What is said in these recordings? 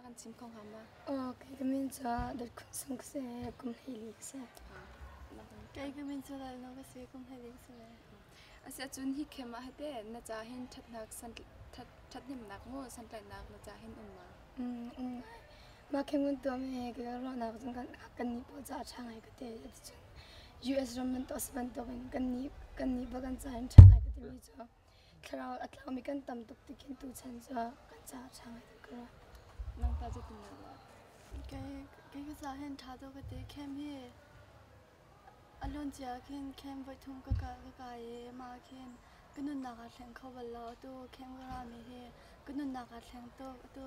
kan chim kho hnga ma? Aw, kei ka min cu Dawt Khun Sung ka si, kum 14 ka si. Kei ka min cu Lal No ka si, kum 14 ka si ve. Asiahcun hi khem ah hete na ca hin ṭhatnak ṭhathnemnak maw santlaihnak na ca hin um ma? Um ngai. Mah khem kan tuahmi hi ka ruahnak cun kan kannih pawl caah ṭha ngai ka ti. Cuticun US ram bantuk a si bantukin kannih kannih bal kan ca hin ṭha ngai ka timi cu thlarau a tlaumi kan tam tuk ti khin tuchan cu kan caah ṭha ngai ka ruah. Nang ta zeitin na ruah? Kei kei ka ca hin ṭha tuk ka ti. Khem hi A luancia khin khem voithum ka kai i mah khin ka nunnak aa thleng kho bal lo. Atu khem ka rami hi ka nunnak aa thleng tuk. Atu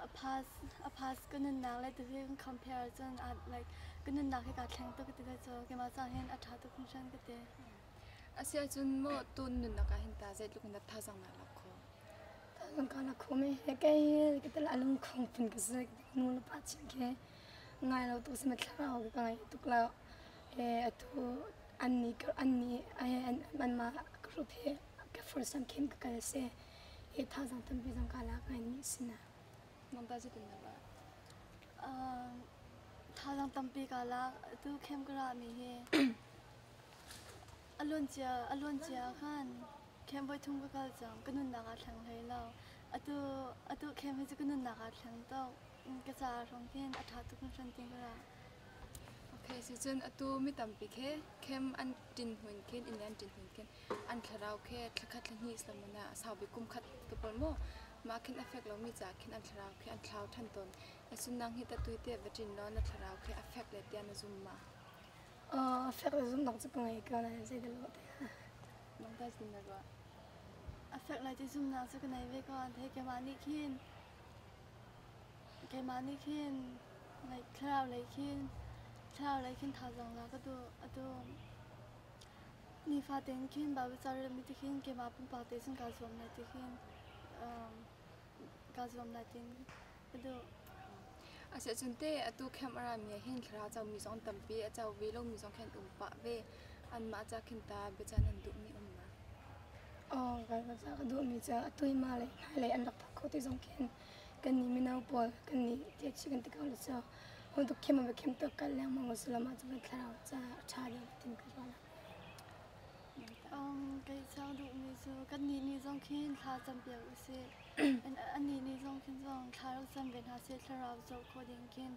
a past a past ka nunnak le tuhi kan compare ahcun like ka nunnak hi kaa thleng tuk ka ti lai cu. Keimah caah hin a ṭha tuk hringhran ka ti. Asiahcun maw tun nunnak ah hin ta zeitluk in dah thazaang naa lak khawh? Thazaang kaa lak khawh mi he kei ka tel a lungkhong phun ka si. Nu le pa chin khi ngai lo tuk si thlarau ka ngai tuk lo. Atu annih annih anmah group he ka first time khin ka kal si. Hi thazaang tampi zong kaa lak ngai mi si na. Nang ta zeitin na ruah? Thazaang tampi kaa lak. Atu khem ka ra mi hi a luancia a luancia khan khem voi thum ka kal cang. Ka nunnak aa thleng hlei lo. Atu atu khem hi cu ka nunnak aa thleng tuk. Ka caah hrawng hin a ṭha tuk hringhran ti ka ruah. Okay, sicun atu mi tampi khi khem an ṭin hmun khin inn an ṭin hmun khin an thlarau khi thlakhat thlahnih siloman ah sau bik kum khat te pawl maw mah khin a fek lomi caah khin an thlarau khi an thlau ṭhan tawn. Asunang hi tatui te va ṭin law na thlarau khi a fek le tiah na zum ma? A fek le zumnak cu ka ngei ko nain zeidah lawh te. Nang ta zeitin na ruah? A fek lai ti zumnak cu ka nei ve ko. An keimah nih khin Keimah nih khin like thlarau lei khin thlarau lei khin thazaang la ka duh. Atu nifatin khin Bible ca relmi ti khin keimah pumpak te cun kaa zuam lai ti khin kaa zuam lai tiin ka duh. Asiahcun teh atu camp a rami ah hin thlarau comi zong tampi a co ve lomi zong khi an um pah ve. Anmah ca khin ta biacan an duhmi um ma? Aw, ka duhmi cu atu hi mah le hmailei an rak phak kho ti zong khin kannih mino pawl kannih tiah kan ti ko lo cu hon tuk khem a khem tuk kal lengmang usih mah cu kan thlarau ca a ṭha deuh tin ka ruah. Kei cang duhmi cu kannih nih zong khin thla campiak usih. Annih nih zong khin zong thla rak cam ve hna seh thlarau zoh khawh ding khin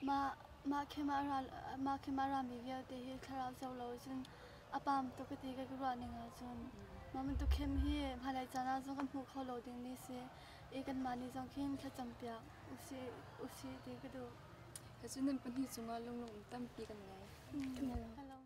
mah mah khem ah ra mah khem ah rami vialte hi thlarau zoh lo cun a pam tuk ka ti ka ruah ning ahcun mah bantuk khem hi hmailei caan ah zong kan hmuh kho lo ding mi si i kanmah nih zong khin thlacam piak usih usih ti ka duh. Cun nan pahnih cungah lunglawm tampi kan ngei. Hello.